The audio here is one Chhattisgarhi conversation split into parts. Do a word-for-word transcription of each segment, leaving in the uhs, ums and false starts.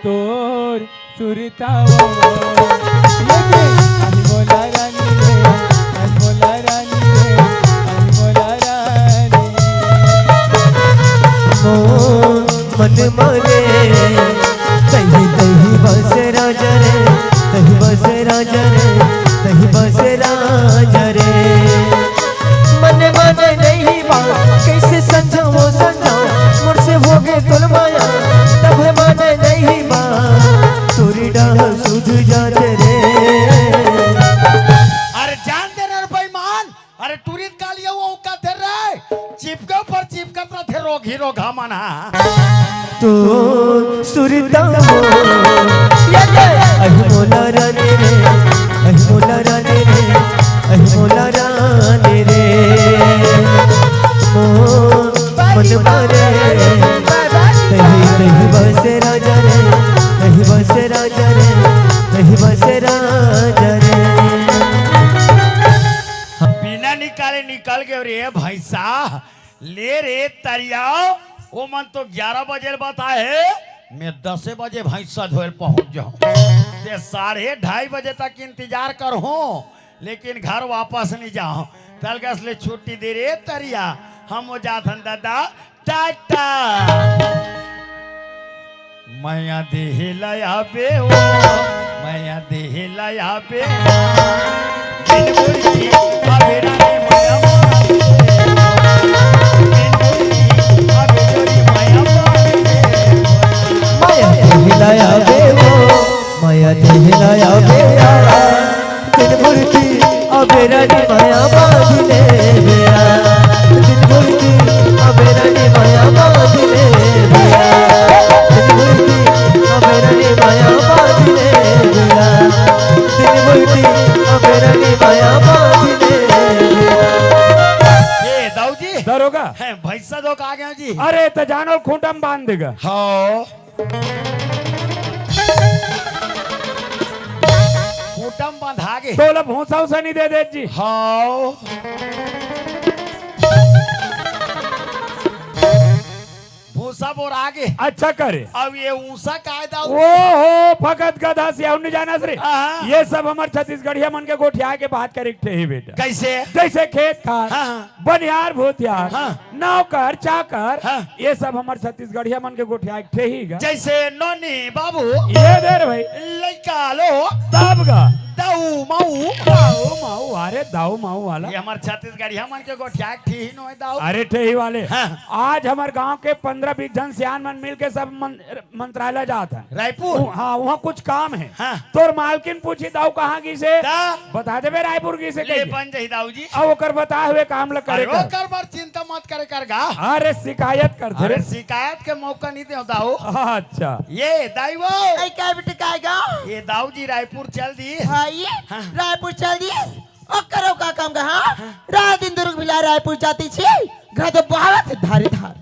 तोर सुरता वो। ये के, आई मोला रानी रे, आई मोला रानी रे, आई मोला रानी। मोर मन मारे, तही तही बस राजा रे, तही बस राजा रे, तही बस राजा रे। मन माने नहीं बात, कैसे समझाओ, समझाओ, मोर से होगे तोर माया, तब माने नहीं बात, तोरी डाह सुध जात रे। अरे जान दे रे बेईमान, अरे टूरी काल ये वो का दे रे, चिपके ऊपर चिपकत रथे रोगी रोगा मन हा। तो सुरता हो, ये ले। अहि मोला रानी रे, अहि मोला रानी रे, अहि मोला रानी रे। ओ मन मारे, तही तही बस राजा रे, तही बस राजा रे, तही बस राजा रे। बिना निकाले निकल गए रे भैंसा। ले रे तरिया, ओ मन तो ग्यारह बजे बताए हे, मैं दसे बजे भैंसा धोए पहुंच जाऊं। ते साढ़े ढाई बजे तक इंतजार करहूं, लेकिन घर वापस नहीं जाऊं। तलगस ले छुट्टी दे रे तरिया, हम हो जाथन दादा, टाटा। मया देहला आबे ओ, मया देहला आबे। दिन बुढ़ी आबे रानी मया बांधे। दिन बुढ़ी आबे जोड़ी मया बांधे। मया देहला आबे ओ, मया देहला आबे आ। दिन बुढ़ी अबे रानी मया बांध ले बेरा। दिन बुढ़ी अबे रानी मया बांध ले बेरा। दिन बुढ़ी अबे रानी मया बांध ले बेरा। दिन बुढ़ी अबे रानी मया बांध ले बेरा। ए दाऊ जी। दरोगा। हैं, भैंसा दो का आ गया जी। अरे त जानो खूंटा म बांध देगा। हाँ। खूंटा म बंधा गे। तोला भूसा उसा नहीं दे देत जी। हाँ। भूसा बोरा गे। अच्छा करे। अब ये ऊंसा कायदा। ओ हो, फकत गधा सियाउन नहीं जानस रे। हाँ। ये सब हमर छत्तीसगढ़िया मन के गोठिया के बात करे के ठेही बेटा। कैसे? जैसे खेत खार, हाँ, हाँ। बनिहार भूथियार, हाँ। नौकर चाकर, हाँ। ये सब हमर छत्तीसगढ़िया मन के गोठिया एक ठे ही गा। जैसे नोनी बाबू, ये दे रे भाई। लइका लो, तब गा। दाऊ माऊ, दाऊ माऊ, अरे दाऊ माऊ वाला। ये हमर छत्तीसगढ़िया मन के गोठिया एक ठे ही नोय दाऊ। अरे ठे ही वाले। हाँ। आज हमर गांव के पंद्रह बीस झन सियान मन मिल के सब मन, मंत्रालय जात हन। रायपुर? उ-, हाँ, वहाँ कुछ काम है। हाँ। तोर मालकिन पूछी, "दाऊ कहाँ गिस हे?" ता? बता देबे, "रायपुर गिस हे," ले कहिके। बन जाही दाऊ जी। अब ओकर बताए हुए काम ल करे अरे कर। ओकर बर चिंता मत करे कर गा। अरे शिकायत करथे अरे रे। शिकायत के मौका नहीं दे दाऊ। अच्छा। ये दाई वो। ऐ का बेटे का गा? ये दाऊ जी रायपुर चल दी। हाँ, ये हाँ। रायपुर चल दी। ओकर अउ का काम गा, हाँ? हाँ। रात दिन दुर्ग भिला रायपुर जाती छी, घर तो बहावत हे धारी धार।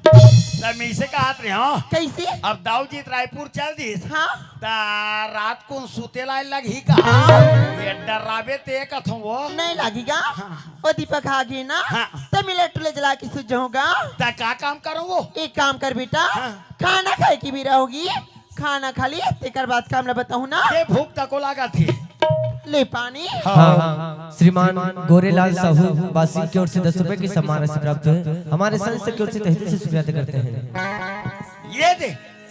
तब मैं इसे कहत रहे हूँ। कैसे? अब दाऊ जी रायपुर चल दिस। हाँ। ता रात को सुते लाए लगही का? हाँ। ये डरावे ते कथों वो। नहीं लागी गा। हाँ। ओ दीपक आ गई ना। हाँ। तब मिले टुले जला के सुत जाऊंगा। ता का काम करो वो? एक काम कर बेटा। हाँ। खाना खाए की भी रहोगी। खाना खा ली, तेकर बाद काम ल बताहूं ना। ये भूख तको लागत हे। ले पानी। हाँ, हाँ। श्रीमान गोरेलाल साहू बासी की ओर से दस रुपए की सम्मान राशि प्राप्त है। हमारे संस्था की ओर से तहे दिल से शुक्रिया अदा करते हैं। ये दे,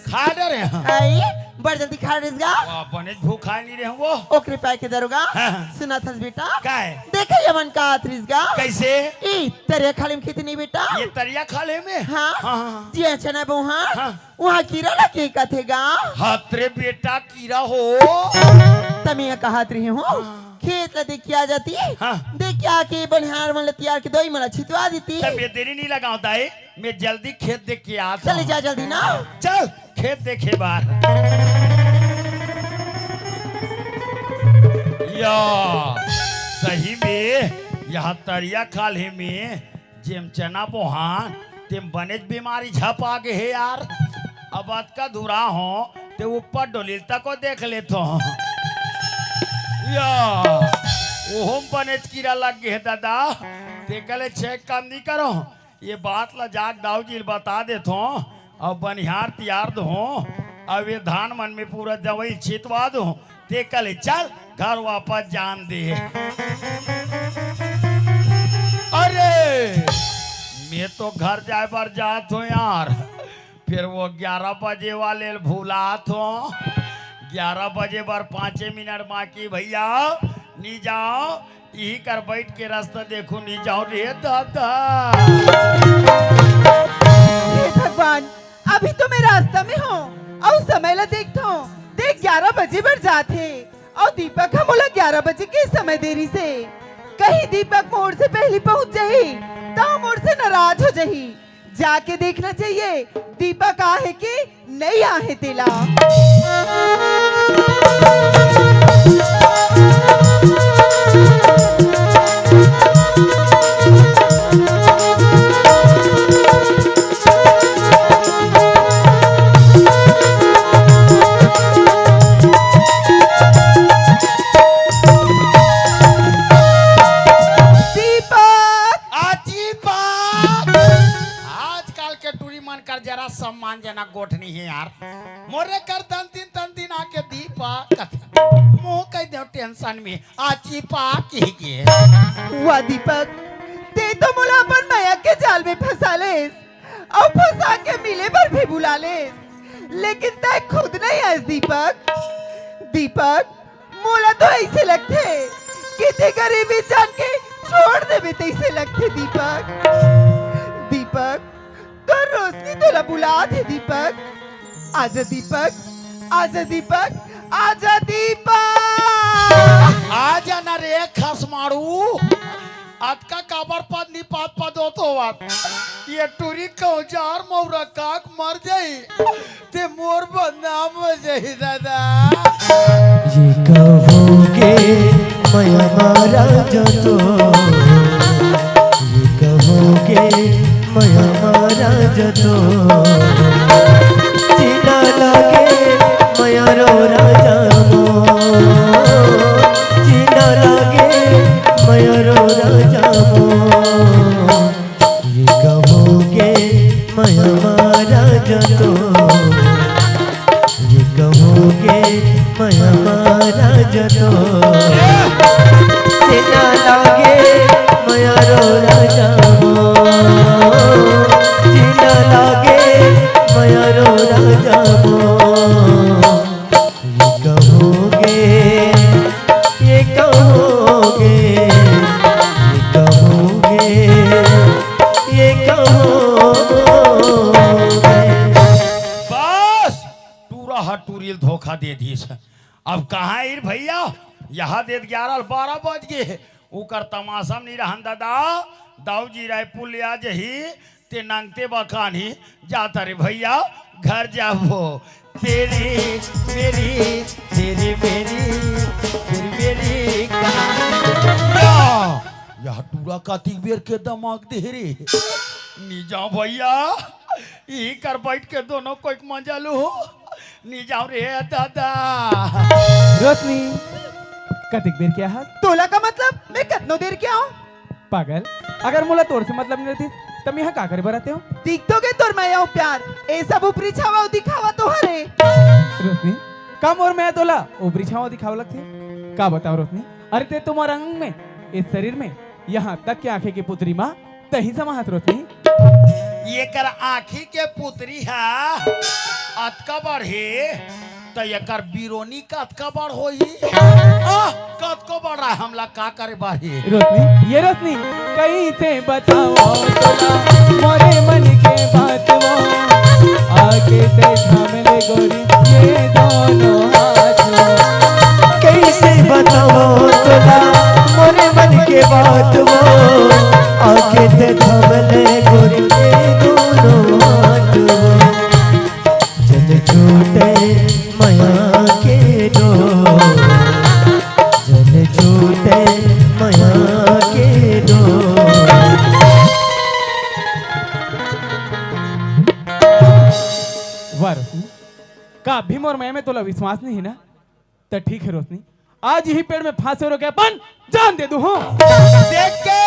खा डरे हैं। आई, बड़ जल्दी खा रिस गा। वाह, बने भूखा नहीं रहे वो। ओकरे पाए के दरोगा। हाँ, हाँ। सुना थस बेटा। का है? देखे ये मन का आत रिस गा। कैसे? ई, तरिया खाली में खेती नहीं बेटा। ये तरिया खाली में? हाँ। हाँ, हाँ, हाँ। जी अच्छा ना बहू, हाँ। हाँ। वहाँ कीरा लगे कथे गा। हाथ रे बेटा कीरा हो। तमे कहत रही हूँ, हाँ। खेत ला देख के आ जाती। हाँ। देख के आके बनिहार मन ला तियार के दवाई मन ला छितवा देती। तब ये देरी नहीं लगाओ दाई, मैं जल्दी खेत देख के आता चले हूँ। जा जल्दी ना। चल खेत देखे बार। या सही में यहाँ तरिया खाल है में जेम चना बोहान, तेम बनेच बीमारी झपा गे हे यार। अब अतका दूरा हो, ते ऊपर डोलिल तको देख लेथो। या, ओहम बनेच कीरा लग गे हे दादा। ते कले छेक काम नी करो। ये बात ला जाके दाऊ जी ल बता देथो। अब बनिहार तियार दो। अब ये धान मन में पूरा दवाई छितवा दूं, ते कले चल घर वापस जान दे। अरे, मैं तो घर जाए बर जात हूँ यार, फिर वो ग्यारह बजे वाले ल भुलात हूँ। ग्यारह बजे बर पाँचे मिनट बाकी भैया, नी जाओ, यही कर बैठ के रास्ता देखो, नी जाओ रे दादा। हे भगवान, अभी तो मैं रास्ता में हूँ अउ समय ला देखत हूँ, देख ग्यारह बजे बर जात हे अउ दीपक ह मोला ग्यारह बजे के समय दे रिसे। कहीं दीपक मोर से पहली पहुँच जाही त मोर से नाराज हो जाही। जाके देखना चाहिए दीपक आहे कि नहीं आहे तेला। दीपक। आ दीपक। आजकल के टूरी मन कर जरा सम्मानजनक गोठ नइ हे यार। मोरे कर तन दिन तन दिन आके दीपक कथे। मुँह कहि देव टेंशन में, आ चीपा कहि के। वाह दीपक, ते तो मोला अपन मया के जाल में फंसा लेस, अउ फंसा के मिले बर भी बुला लेस, लेकिन तै खुद नहीं आइस दीपक। दीपक, मोला तो ऐसे लगथे कि ते गरीबी जान के छोड़ देबे तैसे लगथे दीपक। दीपक, तोर रोशनी तोला बुलात हे दीपक। आजा दीपक, आजा दीपक, आजा दीपक। आजा ना रे खसमाड़ू, अतका काबर पद निपात पद होत होवत। ये टूरी कौजार मौरा काक मर जाई, ते मोर बदनाम हो जाई दादा। ये कहोगे मैं मारा जतो, ये कहोगे मैं मारा जतो, जीना लागे मैं रो राजा मो, जीना लागे मैं रो राजा मो। ये कहोगे मैं मारा जतो, ये कहोगे मैं मारा जतो, जीना लागे मैं रो राजा मो, जीना लागे मैं रो राजा मो। ये कहोगे, ये कहोगे, ये कहोगे, ये कहोगे। बस, टूरा ह टूरी ल धोखा दे दिस। अब कहाँ आइर भैया, यहाँ देत ग्यारह बारह बज गे। ओकर तमाशा म नइ रहन ददा, दाऊ जी रायपुर ले आ जही, ते नंगते बकानी जाता रे भैया, घर जाबो। तेरी मेरी, तेरी मेरी, तेरी मेरी कहानी। या, यह टूरा कतिक बेर के दिमाग दे रे। नी जाओ भैया, यही कर बैठ के दोनों कोई मजा लो। नी जाओ रे दादा। रोशनी, कतिक बेर के आहस? तोला का मतलब? मैं कतनो देर के आऊं? पागल, अगर मोला तोर से मतलब नहीं रहती, त मैं यहाँ का करे बर आते हूँ? दिख तो गे तोर मया अउ प्यार, ए सब ऊपरी छावा अउ दिखावा तो हरे। रोशनी, का मोर मया तोला ऊपरी छावा दिखावा लगथे? का बताओ रोशनी, अरे ते तो मोर अंग में, इस शरीर में, यहाँ तक के आंखें के पुतरी मा तही समा हस रोशनी। एकर आँखी के पुतरी ह अतका बड़ हे, त एकर बिरोनी कतका बड़ होही? आह, कतको बड़ रहा, हमला का करे बर हे? रोशनी, ये रोशनी, कैसे बताओ तोला मोरे मन के बात वो, आके ते थाम ले गोरी ये दोनों हाथ वो। कैसे बताओ तोला मोरे मन के बात वो, आके ते थाम ले गोरी ये दोनों हाथ वो। जन छूटे मया के डोर, जन छूटे मया के डोर। वाह रोशनी, का अभी मोर मया में तोला विश्वास नहीं हे ना? त ठीक हे रोशनी, आज यही पेड़ में फांसी रोके अपन जान दे दूं, हूँ। देख के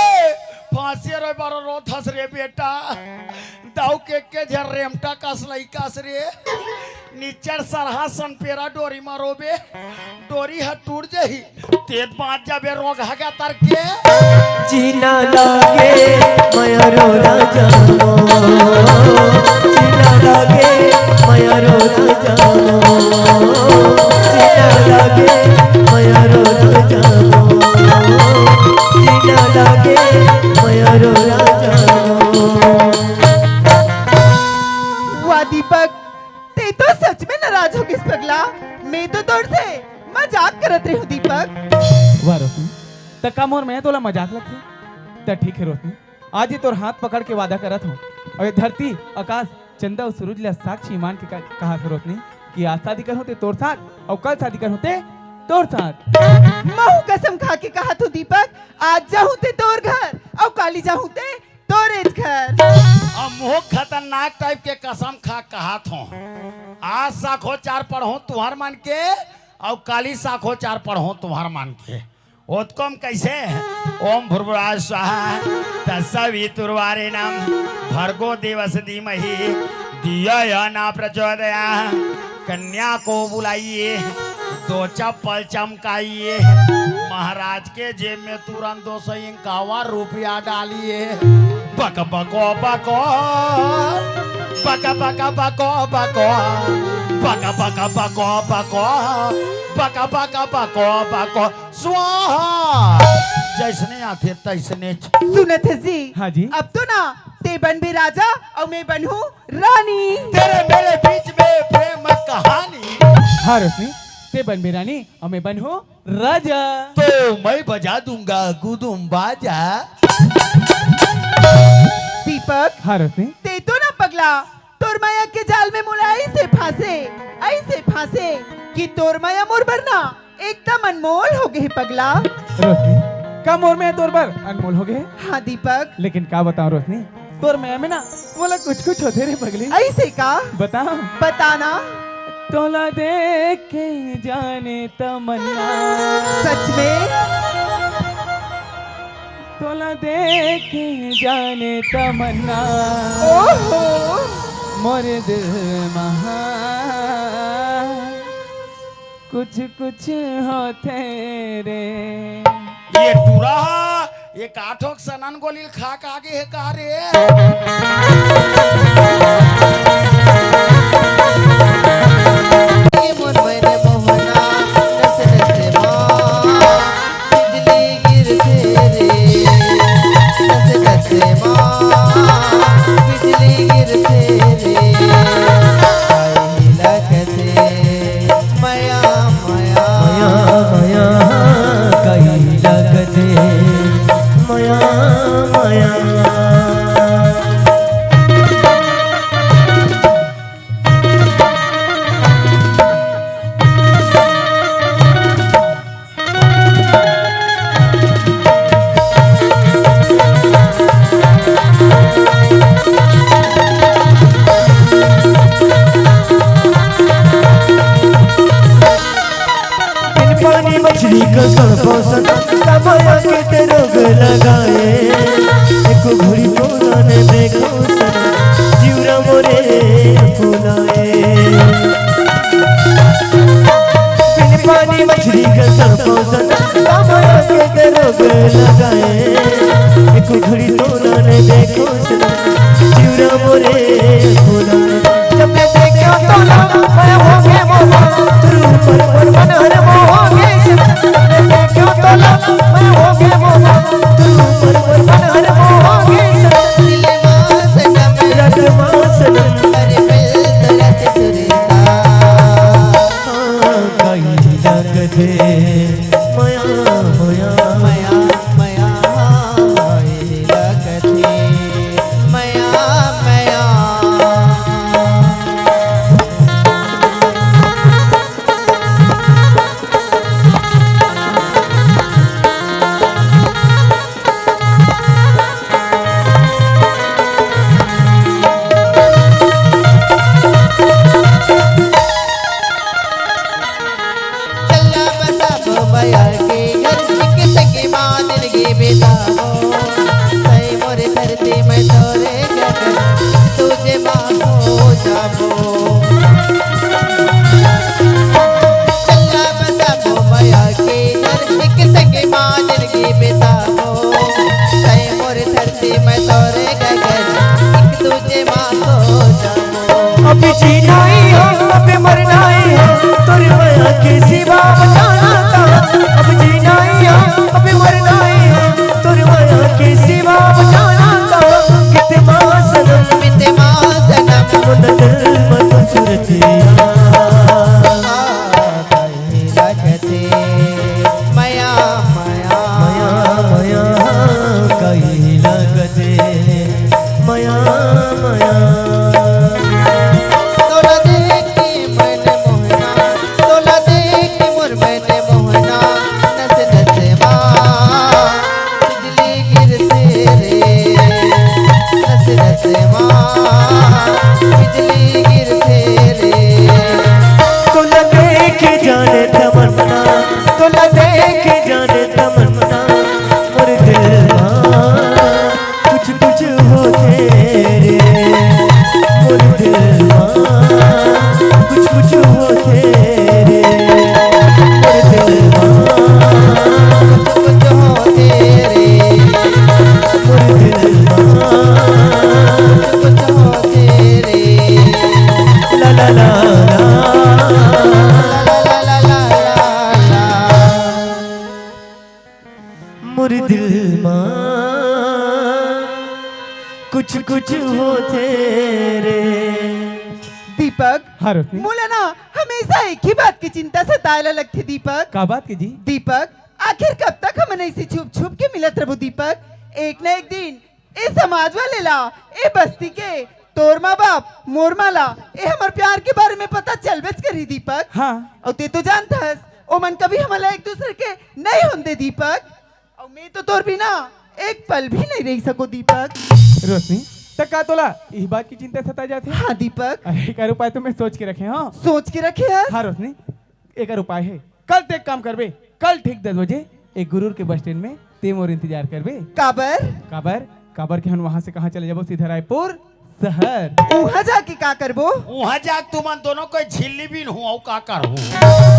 फांसी रोए बारो रोत हस रे बेटा, दाऊ के के झर रेमटा कस लइका हस रे। निच्चर सरहा सन पेरा डोरी म रोबे, डोरी ह टूट जही, तेत बाँच जाबे रोगहा के तर के। जीना लागे मया रो राजा मो, जीना लागे मया रो राजा मो, जीना लागे मया रो राजा मो, जीना लागे मया रो राजा मो। वाह दीपक, ते तो सच में नाराज हो गिस पगला। मैं तो तोर से मजाक करत रहे हूँ दीपक। वाह रोशनी, त का मोर मया तोला मजाक लगथे? त ठीक है रोशनी, आज ही तोर हाथ पकड़ के वादा करत हूँ, और ये धरती, आकाश, चंदा और सूरज ला साक्षी मान के कहा था रोशनी कि आज शादी करहूँ ते तोर साथ और कल शादी करहूँ ते तोर साथ। महू कसम खा के कहा थो दीपक, आज जाहूँ ते तोर घर और काली जाहूँ ते तोरेच घर। अब मुँह खतरनाक टाइप के कसम खा कहा थो, आज साखो चार पढ़हूँ तुहर मन के और काली साखो चार पढ़हूँ तुहर मन के। ओतकोम कैसे? ओम भूर्भुवः स्वाहा तत्सवितुर्वरेण्यं भर्गो देवस्य धीमहि धियो यो न प्रचोदयात्। कन्या को बुलाइए, दो चप्पल चमकाइए, महाराज के जेब में तुरंत दो सौ इक्यावन रुपया डालिए। बक बको बको, बक बक बको बको, बक बक बको बको, बक बक बको बको। स्वाहा। जैसने आथे तैसने। सुनत है जी। हाँ जी। अब तो ना ते बनबे राजा और मैं बनहूँ रानी। तेरे मेरे बीच में प्रेम कहानी। हाँ रोशनी, ते बनबे रानी और मैं बनहूँ राजा। तो मैं बजा दूंगा गुदुम बाजा। दीपक। हाँ रोशनी। ते तो ना पगला, तोर मया के जाल में मोला ऐसे फांसे, ऐसे फांसे कि तोर मया मोर बर ना एकदम अनमोल हो गे हे पगला। रोशनी, का मोर मया तोर बर अनमोल हो गे हे? हाँ दीपक। लेकिन का बताओ रोशनी, तोर मया में ना मोला कुछ कुछ होथे रे पगली। ऐसे का? बताओ। बताना। तोला देख के जाने तमन्ना। सच में? तोला देख के जाने तमन्ना। ओहो। मोर दिल महा कुछ कुछ होथे रे। ये टूरा, ये काठोक सनन गोलिल खा का गे हे का रे? ये मोर मन मोहना, नस नस मा, बिजली गिरथे रे, नस नस मा, बिजली गिरथे रे। आई लगथे मया, मया। मया, मया, कई लगथे। मया, मया। बिन पानी मछली का सड़पो सन, तब आके ते रोग लगाए। एको घड़ी तोला ने देखो सन, जिउरा मोरे फुलाए। बिन पानी मछली का सड़पो सन, तब आके ते रोग लगाए। एको घड़ी तोला ने देखो सन, जिउरा मोरे फुलाए। जब मैं देखो तोला, मैं होगे मोहा, तू पर पर मन हर मोहा गे। जब मैं देखो तोला, मैं होगे मोहा, तू पर पर मन हर मोहा गे। दिल मास नम रत मास नम, अरे मिल रत सुरता। हाँ, कई लगथे मया, मया। मया, मया, हाय लगथे मया, मया। चलना बताबो बयार के घर, एक संगे माँ दिल के बेदाबो। तय मोरे धरती में तोरे गगन, तुझे माँ हो जाबो। तेरे मोर दिल मा कुछ कुछ होथे रे, मोर दिल मा कुछ कुछ होथे रे। ला ला ला ला। मोर दिल मा कुछ कुछ होथे रे। दीपक, हाँ, रोशनी। मोला ना हमेशा एक ही बात की चिंता सताए ला लगथे दीपक। का बात के जी? दीपक, आखिर कब तक हमन ऐसे छुप छुप के मिलत रहबो दीपक? एक ना एक दिन ए समाज वाले ला, ए बस्ती के, तोर माँ बाप, मोर माँ ला, ए हमर प्यार के बारे में पता चलबेच करही दीपक। हाँ। अउ ते तो जानत हस, ओमन कभी हमन ला एक दूसरे के नहीं होन दे दीपक। अउ मैं तो तोर बिना एक पल भी नहीं रह सको दीपक। रोशनी, त का तोला इही बात की चिंता सता जाथे? हाँ दीपक। अरे, एकर उपाय तो मैं सोच के रखे हंव। सोच के रखे हस? हाँ रोशनी, एकर उपाय हे। कल ते एक काम करबे, कल ठीक दस बजे एक गुरूर के बस स्टैंड में ते मोर इंतजार करबे। काबर? काबर? काबर के हम वहां से कहाँ चले जाबो, सीधा रायपुर शहर। वहां जाके का करबो? वहां जाके तुमन दोनों को झिल्ली बीनहूं, अउ का करहूं?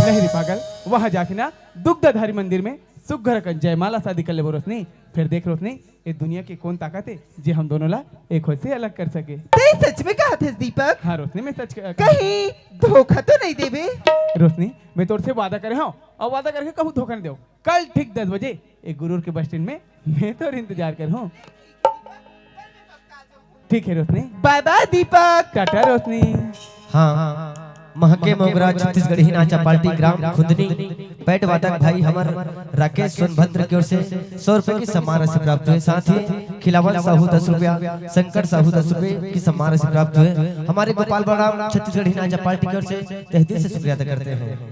नहीं रे पागल, वहां जाके ना दुग्धाधारी मंदिर में सुग्घर अकन जयमाला शादी कर लेबो रोशनी। फिर देख रोशनी, ये दुनिया के कौन ताकत हे जे हम दोनों ला एक होए से अलग कर सके। ते सच में कहत हस दीपक? हाँ रोशनी, मैं सच कह- कहीं धोखा तो नहीं देबे? रोशनी, मैं तोर से वादा करे हंव अउ वादा करके कहूं धोखा नहीं देवंव। कल ठीक दस बजे एक गुरूर के बस स्टैंड में मैं तोर इंतजार करहूं। ठीक हे रोशनी। बाय बाय दीपक। टाटा रोशनी। हाँ, महके मोगरा छत्तीसगढ़ी नाचा पार्टी ग्राम खुंदनी, पैड वादक भाई हमर राकेश सोनभद्र की ओर से सौ रुपए की सम्मान राशि प्राप्त हुए। साथ ही खिलावन साहू दस रुपया, शंकर साहू दस रुपए की सम्मान राशि प्राप्त हुए। हमारे गोपाल बलराम छत्तीसगढ़ी नाचा पार्टी की ओर से तहे दिल से शुक्रिया अदा करते हैं।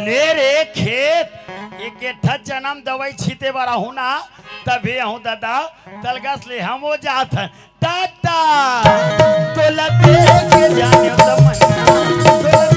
ले रे खेत, एक एठा जन्म दवाई छीते बर आहूं ना, तभे आहूं दादा, तलगस ले हम हो जात हन। टाटा, तोला देख के जाने तमन्ना, तोला